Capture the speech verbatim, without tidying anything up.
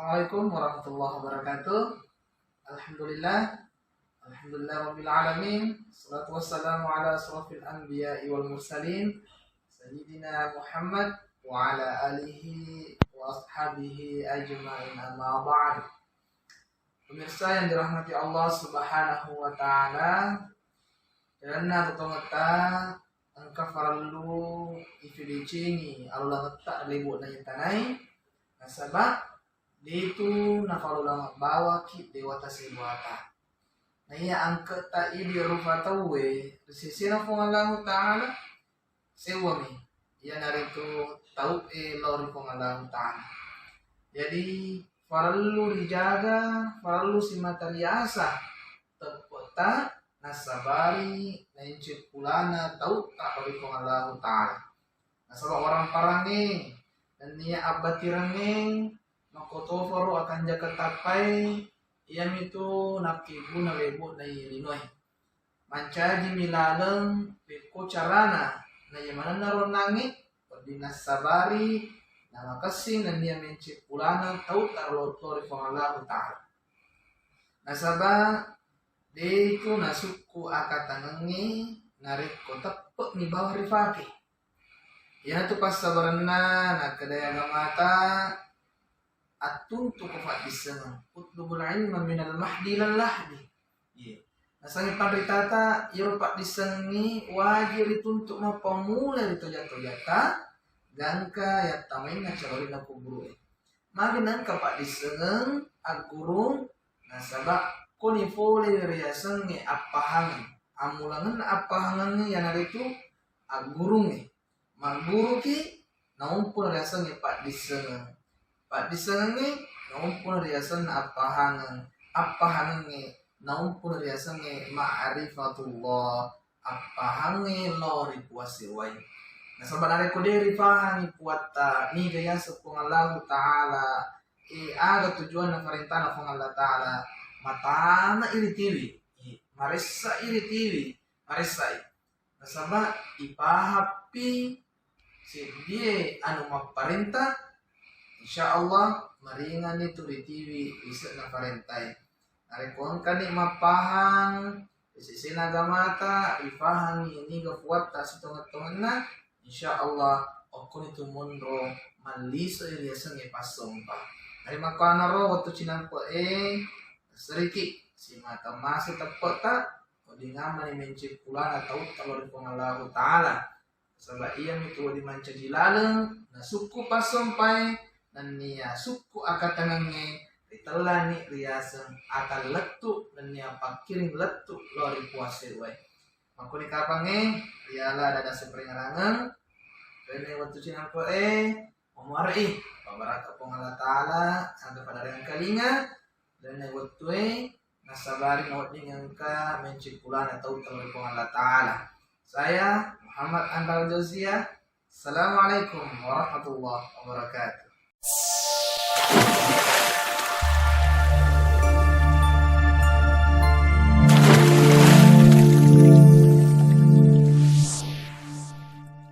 Assalamualaikum warahmatullahi wabarakatuh. Alhamdulillah. Alhamdulillah rabbil alamin. Salatu wassalamu ala asrafil anbiya'i wal mursalin, sayyidina Muhammad wa ala alihi wa ashabihi ajma'in, amma ba'd. Pemirsa yang dirahmati Allah Subhanahu wa Ta'ala, karena totongetta engka farellu ifidecengi alulangetta ri lebo'na itanai, nasaba detu nafalulangeng bawaki dewata sewwata. Naiya angketta idi rufa tauwe ri sesena Puang Allahu Ta'ala, sewwami, iyanaritu tau'e lao ri Puang Allahu Ta'ala. Jadi, farellu rijaga, farellu simata riasa teppe'ta, nasabari naince pulana tau'ta lao ri Puang Allahu Ta'ala. Nasaba warang-parangnge nennia abbatirengnge makkotofaro akanjaka tappai, iyamitu nakkeguna lebo'na linoe. Mancajimi laleng pekko carana naiya manenna ronnangnge, wedding nassabari namakessing nennia menceppulana tau'ta lao ri Puang Allahu Ta'ala. Nasaba detu nasukku akatangengnge narekko teppe'mi bawang rifake. Iyanatu passabarenna nakkedai agamata, attuntuko paddissengeng, utlubul ilma minal mahdi ilal lahdi. Iya. Nasengnge panritata, iyaro paddissengengnge wajib rituntu mappammula ri toja-tojatta, gangka yattamainna calorinna kuburu'e. Magi naengka paddissengeng aggurung, nasaba koni pole riasengnge appahangeng. Ammulangenna appahangengnge iyanaritu aggurungnge. Magguruki, naumpuna riasengnge paddissengeng. Paddissengengnge, naumpuna riasenna appahangeng. Appahangengnge, naumpuna riasengnge ma'rifatullah. Appahangnge lao ri Puang sewwae. Nasaba narekko de ripahangi puatta, niga yaseng Puang Allahu Ta'ala, e, aga tujuanna parentana Puang Allah Ta'ala, matana iritiwi, e, maressa iritiwi, maressai. Nasaba ipahappi seddie anu mapparenta, insya Allah maringani tu ritiwi lise'na parentae. Narekko engkani mappahang ri sesena agamata, ripahangi niga puatta sitongeng-tongenna, insya Allah okkoni tu monro mallisoi riasengnge passompa. Narimakkuannaro wettu cinampe'e, seriki simata mase teppe'ta, wedding ammani menceppulana tau'ta lao ri Puang Allahu Ta'ala. Nasaba iyamitu wedding mancaji laleng, nasukku passompae, nennia sukku akatangengnge ritellani riaseng atallettu nennia pakkiring lettu lao ri Puang sewwae. Makkuni kapangnge riala dada seperengerangeng, renne wettu cinampe'e, mamuare'i pabarakka Puang Allah Ta'ala, aga pada rengkalinga, renne wettue, nasabari nawedding engka menceppulana tau'ta lao ri Puang Allah Ta'ala. Saya Muhammad Anwar Jauzia. Assalamualaikum warahmatullahi wabarakatuh.